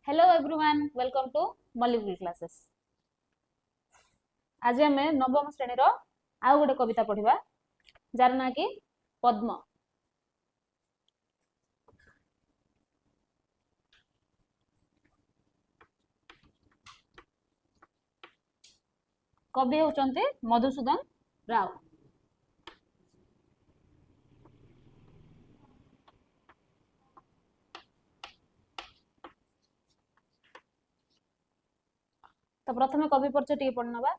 Hello everyone, welcome to Malipur classes. ଆଜି ଆମେ ନବମ ଶ୍ରେଣୀର ଆଉ ଗୋଟେ କବିତା ପଢିବା, ଯାର ନାଁ କି ପଦ୍ମ। କବି ହେଉଛନ୍ତି ମଧୁସୂଦନ ରାଓ। ତ ପ୍ରଥମେ କବି ପରିଚୟ ଟିକେ ପଢି ନେବା।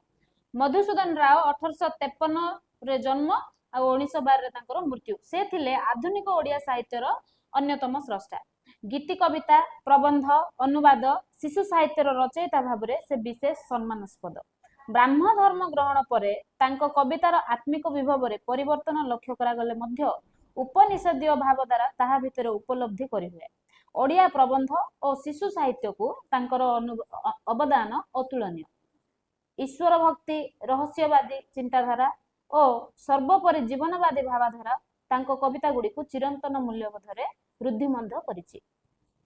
ମଧୁସୂଦନ ରାଓ 1853 ରେ ଜନ୍ମ ଆଉ 1912ରେ ତାଙ୍କର ମୃତ୍ୟୁ। ସେ ଥିଲେ ଆଧୁନିକ ଓଡ଼ିଆ ସାହିତ୍ୟର ଅନ୍ୟତମ ସ୍ରଷ୍ଟା। ଗୀତି କବିତା, ପ୍ରବନ୍ଧ, ଅନୁବାଦ, ଶିଶୁ ସାହିତ୍ୟର ରଚୟିତା ଭାବରେ ସେ ବିଶେଷ ସମ୍ମାନାସ୍ପଦ। ବ୍ରାହ୍ମ ଧର୍ମ ଗ୍ରହଣ ପରେ ତାଙ୍କ କବିତାର ଆତ୍ମିକ ବିଭବରେ ପରିବର୍ତ୍ତନ ଲକ୍ଷ୍ୟ କରାଗଲେ ମଧ୍ୟ ଉପନିଷଦୀୟ ଭାବଧାରା ତାହା ଭିତରେ ଉପଲବ୍ଧି କରିହୁଏ। ଓଡ଼ିଆ ପ୍ରବନ୍ଧ ଓ ଶିଶୁ ସାହିତ୍ୟକୁ ତାଙ୍କର ଅବଦାନ ଅତୁଳନୀୟ। ଈଶ୍ୱର ଭକ୍ତି, ରହସ୍ୟବାଦୀ ଚିନ୍ତାଧାରା ଓ ସର୍ବୋପରି ଜୀବନବାଦୀ ଭାବଧାରା ତାଙ୍କ କବିତା ଗୁଡ଼ିକୁ ଚିରନ୍ତନ ମୂଲ୍ୟବୋଧରେ ଋଦ୍ଧିମନ୍ତ କରିଛି।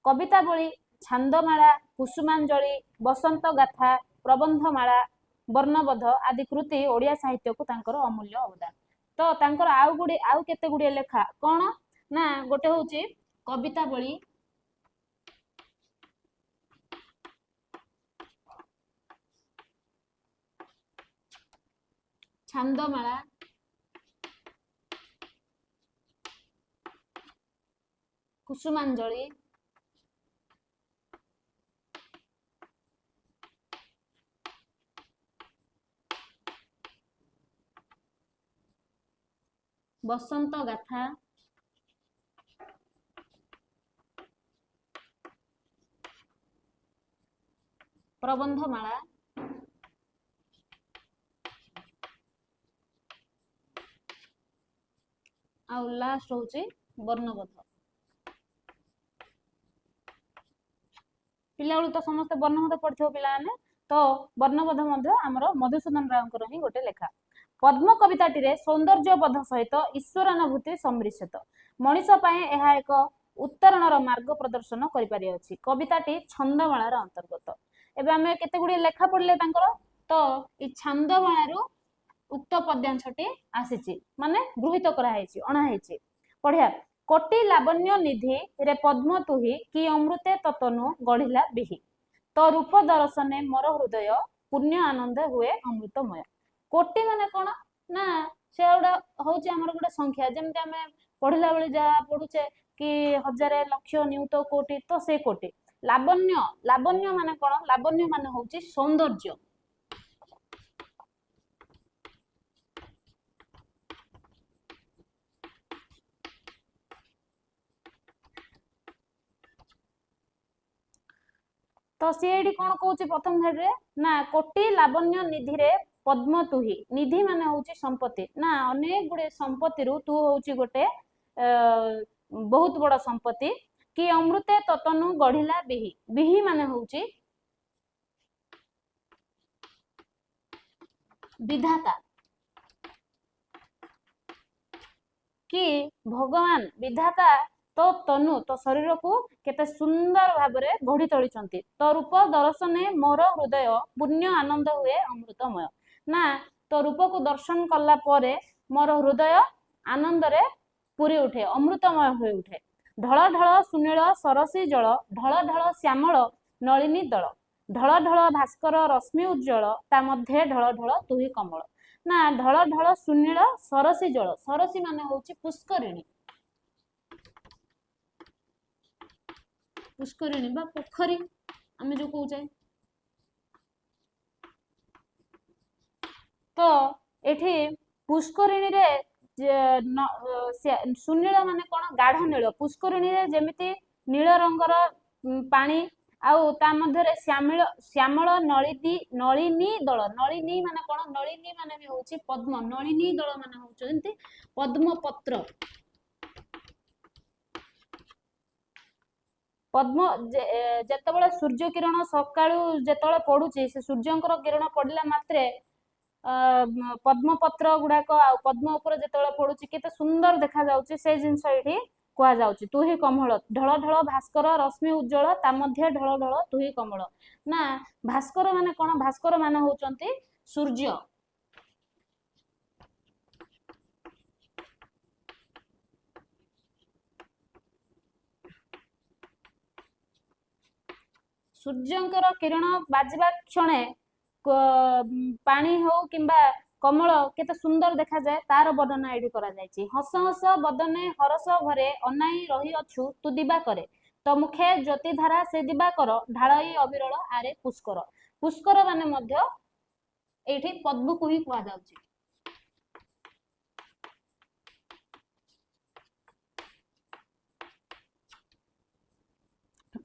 କବିତାବଳୀ, ଛାନ୍ଦମାଳା, କୁସୁମାଞ୍ଜଳି, ବସନ୍ତ ଗାଥା, ପ୍ରବନ୍ଧମାଳା, ବର୍ଣ୍ଣବୋଧ ଆଦି କୃତି ଓଡ଼ିଆ ସାହିତ୍ୟକୁ ତାଙ୍କର ଅମୂଲ୍ୟ ଅବଦାନ। ତ ତାଙ୍କର ଆଉ ଗୁଡ଼ିଏ ଆଉ କେତେ ଗୁଡ଼ିଏ ଲେଖା କଣ ନା, ଗୋଟେ ହଉଛି କବିତାବଳୀ, ଛାନ୍ଦମାଳା, କୁସୁମାଞ୍ଜଳି, ବସନ୍ତ ଗାଥା, ପ୍ରବନ୍ଧମାଳା, ଆଉ ଲାଷ୍ଟ ହଉଛି ବର୍ଣ୍ଣବୋଧ। ପିଲାବେଳୁ ତ ସମସ୍ତେ ବର୍ଣ୍ଣବୋଧ ପଢିଥିବ ପିଲାମାନେ। ତ ବର୍ଣ୍ଣବୋଧ ମଧ୍ୟ ଆମର ମଧୁସୂଦନ ରାଓଙ୍କର ହିଁ ଗୋଟେ ଲେଖା। ପଦ୍ମ କବିତାଟିରେ ସୌନ୍ଦର୍ଯ୍ୟବୋଧ ସହିତ ଈଶ୍ୱରାନୁଭୂତି ସମ୍ମିଶ୍ରିତ। ମଣିଷ ପାଇଁ ଏହା ଏକ ଉତ୍ତରଣର ମାର୍ଗ ପ୍ରଦର୍ଶନ କରିପାରିଅଛି। କବିତାଟି ଛନ୍ଦମାଳାର ଅନ୍ତର୍ଗତ। ଏବେ ଆମେ କେତେ ଗୁଡ଼ିଏ ଲେଖା ପଢିଲେ ତାଙ୍କର। ତ ଏଇ ଛାନ୍ଦମାଳାରୁ ଉକ୍ତ ପଦ୍ୟାଂଶଟି ଆସିଛି, ମାନେ ଗୃହୀତ କରାହେଇଛି, ଅଣା ହେଇଛି। ପଢିଆ। କୋଟି ଲାବଣ୍ୟ ନିଧି ରେ ପଦ୍ମ ତୁହି, କି ଅମୃତେ ତତନୁ ଗଢିଲା ବିହି। ତ ରୂପ ଦର୍ଶନେ ମୋର ହୃଦୟ ପୁଣ୍ୟ ଆନନ୍ଦ ହୁଏ ଅମୃତମୟ। କୋଟି ମାନେ କଣ ନା, ସେ ଗୋଟେ ହଉଛି ଆମର ଗୋଟେ ସଂଖ୍ୟା। ଯେମିତି ଆମେ ପଢିଲା ବେଳେ ଯାହା ପଢୁଛେ କି ହଜାରେ, ଲକ୍ଷ, ନିୟୁତ, କୋଟି, ତ ସେ କୋଟି। ଲାବଣ୍ୟ, ଲାବଣ୍ୟ ମାନେ କଣ? ଲାବଣ୍ୟ ମାନେ ହଉଛି ସୌନ୍ଦର୍ଯ୍ୟ। ତ ସିଏ ଏଇଠି କଣ କହୁଛି ପ୍ରଥମ ଧାଡ଼ିରେ ନା, କୋଟି ଲାବଣ୍ୟ ନିଧିରେ ପଦ୍ମ ତୁହି। ନିଧି ମାନେ ହଉଛି ସମ୍ପତ୍ତି ନା, ଅନେକ ଗୁଡିଏ ସମ୍ପତ୍ତିରୁ ତୁ ହଉଛି ଗୋଟେ ବହୁତ ବଡ ସମ୍ପତ୍ତି। କି ଅମୃତେ ତତନୁ ଗଢିଲା ବିହି। ବିହି ମାନେ ହଉଛି ବିଧାତା, କି ଭଗବାନ ବିଧାତା ତୋ ତନୁ, ତୋ ଶରୀରକୁ କେତେ ସୁନ୍ଦର ଭାବରେ ଗଢି ତୋଳିଛନ୍ତି। ତୋ ରୂପ ଦର୍ଶନେ ମୋର ହୃଦୟ ପୁଣ୍ୟ ଆନନ୍ଦ ହୁଏ ଅମୃତମୟ। ନା, ତୋ ରୂପକୁ ଦର୍ଶନ କଲା ପରେ ମୋର ହୃଦୟ ଆନନ୍ଦରେ ପୁରି ଉଠେ, ଅମୃତମୟ ହୋଇ ଉଠେ। ଢଳ ଢଳ ସୁନୀଳ ସରସୀ ଜଳ, ଢଳ ଢଳ ଶ୍ୟାମଳ ନଳିନୀ ଦଳ, ଢଳ ଢଳ ଭାସ୍କର ରଶ୍ମି ଉଜ୍ଜଳ, ତା ମଧ୍ୟେ ଢଳ ଢଳ ତୁହି କମଳ। ନା, ଢଳ ଢଳ ସୁନୀଳ ସରସୀ ଜଳ। ସରସୀ ମାନେ ହଉଛି ପୁଷ୍କରିଣୀ, ପୁଷ୍କରିଣୀ ବା ପୋଖରୀ ଆମେ ଯୋଉ କହୁଛେ। ତ ଏଠି ପୁଷ୍କରିଣୀରେ ସୁନୀଳ ମାନେ କଣ? ଗାଢ ନୀଳ। ପୁଷ୍କରିଣୀରେ ଯେମିତି ନୀଳ ରଙ୍ଗର ପାଣି, ଆଉ ତା ମଧ୍ୟରେ ଶ୍ୟାମଳ ଶ୍ୟାମଳ ନଳିନୀ, ନଳିନୀ ଦଳ। ନଳିନୀ ମାନେ କଣ? ନଳିନୀ ମାନେ ବି ହଉଛି ପଦ୍ମ। ନଳିନୀ ଦଳ ମାନେ ହଉଛନ୍ତି ପଦ୍ମ ପତ୍ର, ପଦ୍ମ। ଯେତେବେଳେ ସୂର୍ଯ୍ୟ କିରଣ ସକାଳୁ ଯେତେବେଳେ ପଡୁଛି, ସେ ସୂର୍ଯ୍ୟଙ୍କର କିରଣ ପଡିଲା ମାତ୍ରେ ପଦ୍ମ ପତ୍ର ଗୁଡାକ ଆଉ ପଦ୍ମ ଉପରେ ଯେତେବେଳେ ପଡୁଛି, କେତେ ସୁନ୍ଦର ଦେଖାଯାଉଛି, ସେଇ ଜିନିଷ ଏଇଠି କୁହାଯାଉଛି। ତୁହି କମଳ ଢଳ ଢଳ ଭାସ୍କର ରଶ୍ମି ଉଜ୍ଜଳ, ତା ମଧ୍ୟେ ଢଳ ଢଳ ତୁହି କମଳ। ନା ଭାସ୍କର ମାନେ କଣ? ଭାସ୍କର ମାନେ ହଉଛନ୍ତି ସୂର୍ଯ୍ୟ। ସୂର୍ଯ୍ୟଙ୍କର କିରଣ ବାଜିବା କ୍ଷଣେ ପାଣି ହଉ କିମ୍ବା କମଳ କେତେ ସୁନ୍ଦର ଦେଖାଯାଏ, ତାର ବର୍ଣ୍ଣନା ଏଇଠି କରାଯାଇଛି। ହସ ହସ ବଦନେ ହରସ ଭରେ ଅନାଇ ରହିଅଛୁ ତୁ ଦିବାକରେ, ତ ମୁଖେ ଜ୍ୟୋତିଧାରା ସେ ଦିବାକର ଢାଳଇ ଅବିରଳ ଆରେ ପୁଷ୍କର। ପୁଷ୍କର ମାନେ ମଧ୍ୟ ଏଇଠି ପଦ୍ମକୁ ହିଁ କୁହାଯାଉଛି।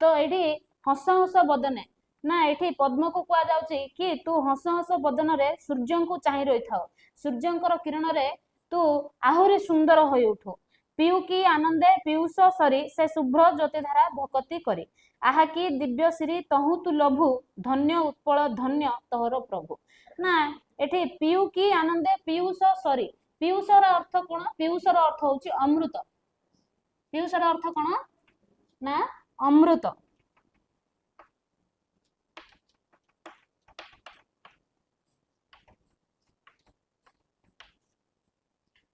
ତ ଏଇଠି ହସ ହସ ବଦନେ ନା ଏଠି ପଦ୍ମକୁ କୁହାଯାଉଛି କି ତୁ ହସ ହସ ବଦନରେ ସୂର୍ଯ୍ୟଙ୍କୁ ଚାହିଁ ରହିଥାଉ, ସୂର୍ଯ୍ୟଙ୍କର କିରଣରେ ତୁ ଆହୁରି ସୁନ୍ଦର ହୋଇ ଉଠୁ। ପିଉ କି ଆନନ୍ଦେ ପୀୟୁଷ ସରି ସେ ଶୁଭ୍ର ଜ୍ୟୋତିଧାରା ଭକତି କରି, ଆହା କି ଦିବ୍ୟ ଶ୍ରୀ ତହୁଁ ତୁ ଲଭୁ, ଧନ୍ୟ ଉତ୍ପଳ ଧନ୍ୟ ତୋହର ପ୍ରଭୁ। ନା ଏଠି ପିଉ କି ଆନନ୍ଦେ ପୀୟୁଷ ସରି, ପୀୟୁଷର ଅର୍ଥ କଣ? ପୀୟୁଷର ଅର୍ଥ ହଉଛି ଅମୃତ। ପୀୟୁଷର ଅର୍ଥ କଣ ନା ଅମୃତ।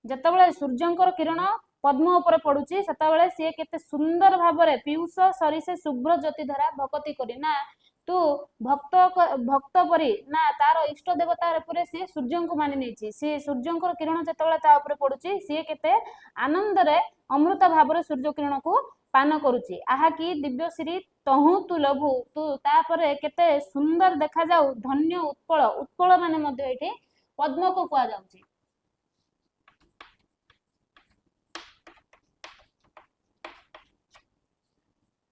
ଯେତେବେଳେ ସୂର୍ଯ୍ୟଙ୍କର କିରଣ ପଦ୍ମ ଉପରେ ପଡୁଛି, ସେତେବେଳେ ସିଏ କେତେ ସୁନ୍ଦର ଭାବରେ ପୀୟୁଷ ସରିସେ ଶୁଭ୍ର ଜ୍ୟୋତିଧାରା ଭକତି କରି, ନା ତୁ ଭକ୍ତ ଭକ୍ତ ପରି, ନା ତାର ଇଷ୍ଟ ଦେବତା ଉପରେ ସିଏ ସୂର୍ଯ୍ୟଙ୍କୁ ମାନି ନେଇଛି। ସିଏ ସୂର୍ଯ୍ୟଙ୍କର କିରଣ ଯେତେବେଳେ ତା ଉପରେ ପଡୁଛି, ସିଏ କେତେ ଆନନ୍ଦରେ ଅମୃତ ଭାବରେ ସୂର୍ଯ୍ୟ କିରଣକୁ ପାନ କରୁଛି। ଆହା କି ଦିବ୍ୟ ଶ୍ରୀ ତହୁଁ ତୁ ଲଭୁ, ତୁ ତାପରେ କେତେ ସୁନ୍ଦର ଦେଖାଯାଉ। ଧନ୍ୟ ଉତ୍ପଳ, ଉତ୍ପଳ ମାନେ ମଧ୍ୟ ଏଇଠି ପଦ୍ମକୁ କୁହାଯାଉଛି।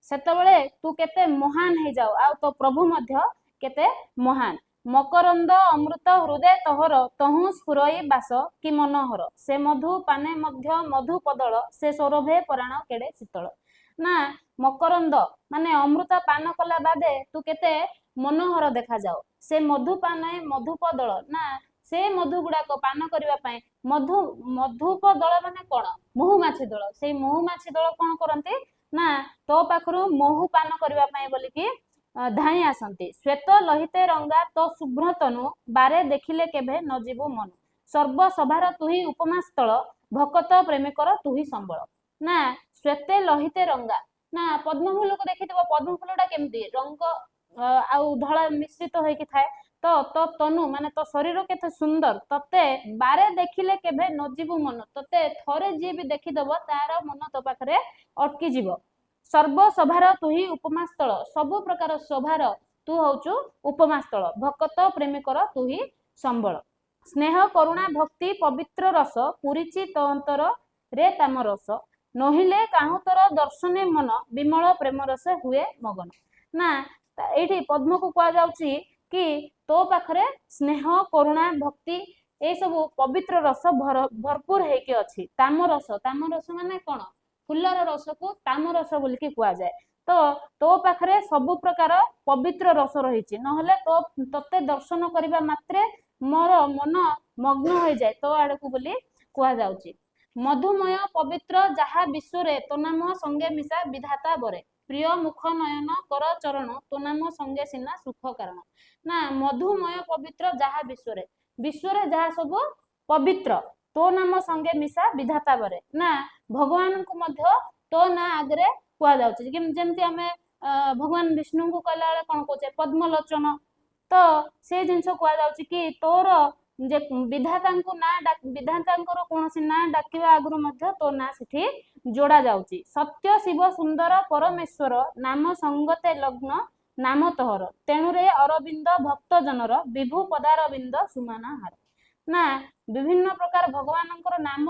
ସେତେବେଳେ ତୁ କେତେ ମହାନ ହେଇଯାଉ, ଆଉ ତୋ ପ୍ରଭୁ ମଧ୍ୟ କେତେ ମହାନ। ମକରନ୍ଦ ଅମୃତ ହୃଦୟ ତୋହର ତହୁଁ ସ୍ଫୁରଇ ବାସ କି ମନୋହର, ସେ ମଧୁ ପାନେ ମଧ୍ୟ ମଧୁ ପଦଳ, ସେ ସୌରଭେ ପରାଣ କେଡେ ଶୀତଳ। ନା ମକରନ୍ଦ ମାନେ ଅମୃତ ପାନ କଲା ବାଦେ ତୁ କେତେ ମନୋହର ଦେଖାଯାଉ। ସେ ମଧୁ ପାନେ ମଧୁପ ଦଳ, ନା ସେ ମଧୁ ଗୁଡାକ ପାନ କରିବା ପାଇଁ ମଧୁ, ମଧୁପ ଦଳ ମାନେ କଣ? ମହୁମାଛି ଦଳ। ସେଇ ମହୁମାଛି ଦଳ କଣ କରନ୍ତି ନା ତୋ ପାଖରୁ ମହୁ ପାନ କରିବା ପାଇଁ ବୋଲିକି ଧାଇଁ ଆସନ୍ତି। ଶ୍ୱେତ ଲୋହିତେ ରଙ୍ଗା ତୋ ଶୁଭ୍ର ତନୁ, ବାରେ ଦେଖିଲେ କେବେ ନ ଯିବୁ ମନୁ, ସର୍ବ ସଭାର ତୁହି ଉପମା ସ୍ଥଳ, ଭକତ ପ୍ରେମିକର ତୁହି ସମ୍ବଳ। ନା ଶ୍ୱେତେ ଲୋହିତେ ରଙ୍ଗା, ନା ପଦ୍ମ ଫୁଲକୁ ଦେଖିଥିବ, ପଦ୍ମ ଫୁଲଟା କେମିତି ରଙ୍ଗ ଆଉ ଧଳା ମିଶ୍ରିତ ହେଇକି ଥାଏ। ତ ତୋ ତନୁ ମାନେ ତୋ ଶରୀର କେତେ ସୁନ୍ଦର, ତତେ ବାରେ ଦେଖିଲେ କେବେ ନ ଯିବୁ ମନ, ତତେ ଥରେ ଯିଏ ବି ଦେଖିଦବ ତାର ମନ ତୋ ପାଖରେ ଅଟକି ଯିବ। ସର୍ବ ସଭାର ତୁହି ଉପମା ସ୍ଥଳ, ସବୁ ପ୍ରକାର ଶୋଭାର ତୁ ହଉଛୁ ଉପମା ସ୍ଥଳ, ଭକତ ପ୍ରେମିକର ତୁହି ସମ୍ବଳ। ସ୍ନେହ କରୁଣା ଭକ୍ତି ପବିତ୍ର ରସ ପୁରିଚି ତୋ ଅନ୍ତର ରେ ତାମ ରସ, ନହିଲେ କାହୁଁ ତୋର ଦର୍ଶନେ ମନ ବିମଳ ପ୍ରେମ ରସ ହୁଏ ମଗନ। ନା ଏଇଠି ପଦ୍ମକୁ କୁହାଯାଉଛି କି ତୋ ପାଖରେ ସ୍ନେହ କରୁଣା ଭକ୍ତି ଏଇସବୁ ପବିତ୍ର ରସ ଭରପୁର ହେଇକି ଅଛି। ତାମ ରସ, ତାମ ରସ ମାନେ କଣ? ଫୁଲର ରସକୁ ତାମ ରସ ବୋଲିକି କୁହାଯାଏ। ତ ତୋ ପାଖରେ ସବୁ ପ୍ରକାର ପବିତ୍ର ରସ ରହିଛି, ନହେଲେ ତତେ ଦର୍ଶନ କରିବା ମାତ୍ରେ ମୋର ମନ ମଗ୍ନ ହୋଇଯାଏ ତୋ ଆଡକୁ ବୋଲି କୁହାଯାଉଛି। ମଧୁମୟ ପବିତ୍ର ଯାହା ବିଶ୍ୱରେ ତୋ ନାମ ସଙ୍ଗେ ମିଶା ବିଧାତା ବରେ, ପ୍ରିୟ ମୁଖ ନୟନ କର ଚରଣ ତୋ ନାମ ସଙ୍ଗେ ସିନା ସୁଖ କାରଣ। ନା ମଧୁମୟ ପବିତ୍ର ଯାହା ବିଶ୍ୱରେ, ବିଶ୍ୱରେ ଯାହା ସବୁ ପବିତ୍ର ତୋ ନାମ ସଙ୍ଗେ ମିଶା ବିଧାତା ବରେ। ନା ଭଗବାନଙ୍କୁ ମଧ୍ୟ ତୋ ନାଁ ଆଗରେ କୁହାଯାଉଛି। ଯେମିତି ଆମେ ଭଗବାନ ବିଷ୍ଣୁଙ୍କୁ କହିଲା ବେଳେ କଣ କହୁଛେ? ପଦ୍ମଲୋଚନ। ତ ସେ ଜିନିଷ କୁହାଯାଉଛି କି ତୋର ଯେ ବିଧାତାଙ୍କୁ ନାଁ, ବିଧାତାଙ୍କର କୌଣସି ନାଁ ଡାକିବା ଆଗରୁ ମଧ୍ୟ ତୋ ନାଁ ସେଠି ଯୋଡା ଯାଉଛି। ସତ୍ୟ ଶିବ ସୁନ୍ଦର ପରମେଶ୍ୱର ନାମ ସଙ୍ଗତେ ଲଗ୍ନ ନାମ ତୋହର, ତେଣୁରେ ଅରବିନ୍ଦ ଭକ୍ତ ଜନର ବିଭୁ ପଦାରବିନ୍ଦ ସୁମନାହାର। ନା ବିଭିନ୍ନ ପ୍ରକାର ଭଗବାନଙ୍କର ନାମ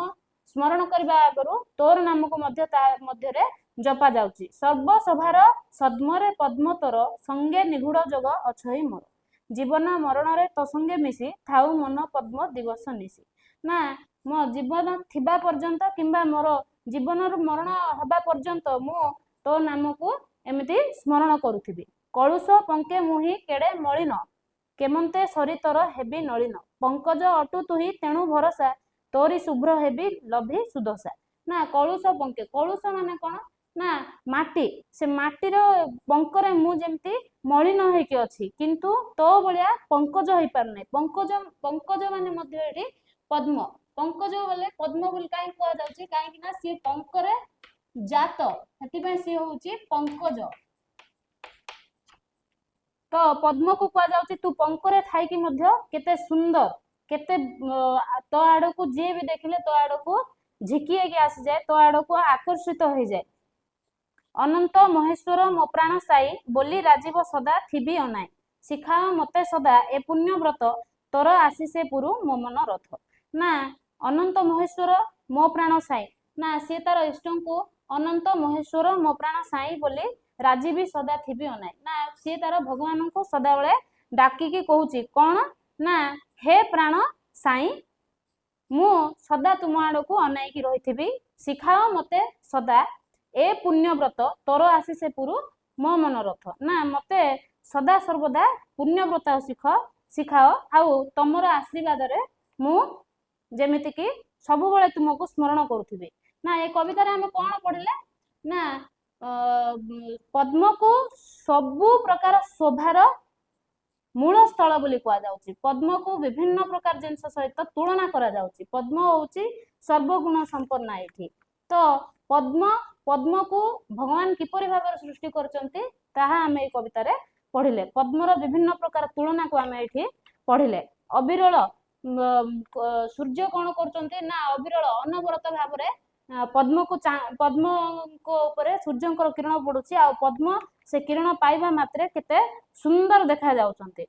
ସ୍ମରଣ କରିବା ଆଗରୁ ତୋର ନାମକୁ ମଧ୍ୟ ତା ମଧ୍ୟରେ ଜପା ଯାଉଛି। ସର୍ବ ସଭାର ସଦ୍ମରେ ପଦ୍ମ ତୋର ସଙ୍ଗେ ନିଗୁଢ ଯୋଗ ଅଛଇ ମୋର, ଜୀବନ ମରଣରେ ତୋ ସଙ୍ଗେ ମିଶି ଥାଉ ମନ ପଦ୍ମ ଦିବସ ନିଶି। ନା ମୋ ଜୀବନ ଥିବା ପର୍ଯ୍ୟନ୍ତ କିମ୍ବା ମୋର ଜୀବନରୁ ମରଣ ହେବା ପର୍ଯ୍ୟନ୍ତ ମୁଁ ତୋ ନାମକୁ ଏମିତି ସ୍ମରଣ କରୁଥିବି। କଳୁଷ ପଙ୍କେ ମୁହିଁ କେଡେ ମଳିନ, କେମନ୍ତେ ସରିତର ହେବି ନଳିନ, ପଙ୍କଜ ଅଟୁ ତୁହି ତେଣୁ ଭରସା, ତୋରି ଶୁଭ୍ର ହେବି ଲଭି ସୁଦଶା। ନା କଳୁଷ ପଙ୍କେ, କଳୁଷ ମାନେ କଣ ନା ମାଟି, ସେ ମାଟିର ପଙ୍କରେ ମୁଁ ଯେମିତି ମଳିନ ହେଇକି ଅଛି, କିନ୍ତୁ ତୋ ଭଳିଆ ପଙ୍କଜ ହେଇପାରୁନାହିଁ। ପଙ୍କଜ, ପଙ୍କଜ ମାନେ ମଧ୍ୟ ଏଠି ପଦ୍ମ। ପଙ୍କଜ ବୋଲେ ପଦ୍ମ ବୋଲି କାହିଁକି କୁହାଯାଉଛି? କାହିଁକି ନା ସିଏ ପଙ୍କରେ ଜାତ, ସେଥିପାଇଁ ସିଏ ହଉଛି ପଙ୍କଜ। ତ ପଦ୍ମକୁ କୁହାଯାଉଛି ତୁ ପଙ୍କରେ ଥାଇକି ମଧ୍ୟ କେତେ ସୁନ୍ଦର, କେତେ ତୋ ଆଡକୁ ଯିଏ ବି ଦେଖିଲେ ତୋ ଆଡକୁ ଝିକି ହେଇକି ଆସିଯାଏ, ତୋ ଆଡକୁ ଆକର୍ଷିତ ହେଇଯାଏ। ଅନନ୍ତ ମହେଶ୍ୱର ମୋ ପ୍ରାଣ ସାଇ ବୋଲି ରାଜୀବ ସଦା ଥିବି ଅନାଇ, ଶିଖାଅ ମତେ ସଦା ଏ ପୁଣ୍ୟବ୍ରତ, ତୋର ଆଶିଷେ ପୁରୁ ମୋ ମନ ରଥ। ନା ଅନନ୍ତ ମହେଶ୍ୱର ମୋ ପ୍ରାଣ ସାଇ, ନା ସିଏ ତାର ଇଷ୍ଟଙ୍କୁ ଅନନ୍ତ ମହେଶ୍ୱର ମୋ ପ୍ରାଣ ସାଇ ବୋଲି ରାଜୀବି ସଦା ଥିବି ଅନାଇ। ନା ସିଏ ତାର ଭଗବାନଙ୍କୁ ସଦାବେଳେ ଡାକିକି କହୁଛି କଣ ନା ହେ ପ୍ରାଣ ସାଇ, ମୁଁ ସଦା ତୁମ ଆଡକୁ ଅନାଇକି ରହିଥିବି, ଶିଖାଅ ମତେ ସଦା ଏ ପୁଣ୍ୟବ୍ରତ, ତୋର ଆଶିଷେ ପୁରୁ ମୋ ମନରଥ। ନା ମତେ ସଦା ସର୍ବଦା ପୁଣ୍ୟବ୍ରତ ଶିଖାଅ, ଆଉ ତମର ଆଶୀର୍ବାଦରେ ମୁଁ ଯେମିତିକି ସବୁବେଳେ ତୁମକୁ ସ୍ମରଣ କରୁଥିବି। ନା ଏ କବିତାରେ ଆମେ କଣ ପଢିଲେ? ନା ପଦ୍ମକୁ ସବୁ ପ୍ରକାର ଶୋଭାର ମୂଳ ସ୍ଥଳ ବୋଲି କୁହାଯାଉଛି, ପଦ୍ମକୁ ବିଭିନ୍ନ ପ୍ରକାର ଜିନିଷ ସହିତ ତୁଳନା କରାଯାଉଛି, ପଦ୍ମ ହଉଛି ସର୍ବଗୁଣ ସମ୍ପନ୍ନ ଏଇଠି। ତ ପଦ୍ମକୁ ଭଗବାନ କିପରି ଭାବରେ ସୃଷ୍ଟି କରିଛନ୍ତି ତାହା ଆମେ ଏଇ କବିତାରେ ପଢିଲେ। ପଦ୍ମର ବିଭିନ୍ନ ପ୍ରକାର ତୁଳନାକୁ ଆମେ ଏଇଠି ପଢିଲେ। ଅବିରଳ ସୂର୍ଯ୍ୟ କଣ କରୁଛନ୍ତି ନା ଅବିରଳ ଅନବରତ ଭାବରେ ପଦ୍ମକୁ, ପଦ୍ମଙ୍କ ଉପରେ ସୂର୍ଯ୍ୟଙ୍କର କିରଣ ପଡୁଛି, ଆଉ ପଦ୍ମ ସେ କିରଣ ପାଇବା ମାତ୍ରେ କେତେ ସୁନ୍ଦର ଦେଖା ଯାଉଛନ୍ତି।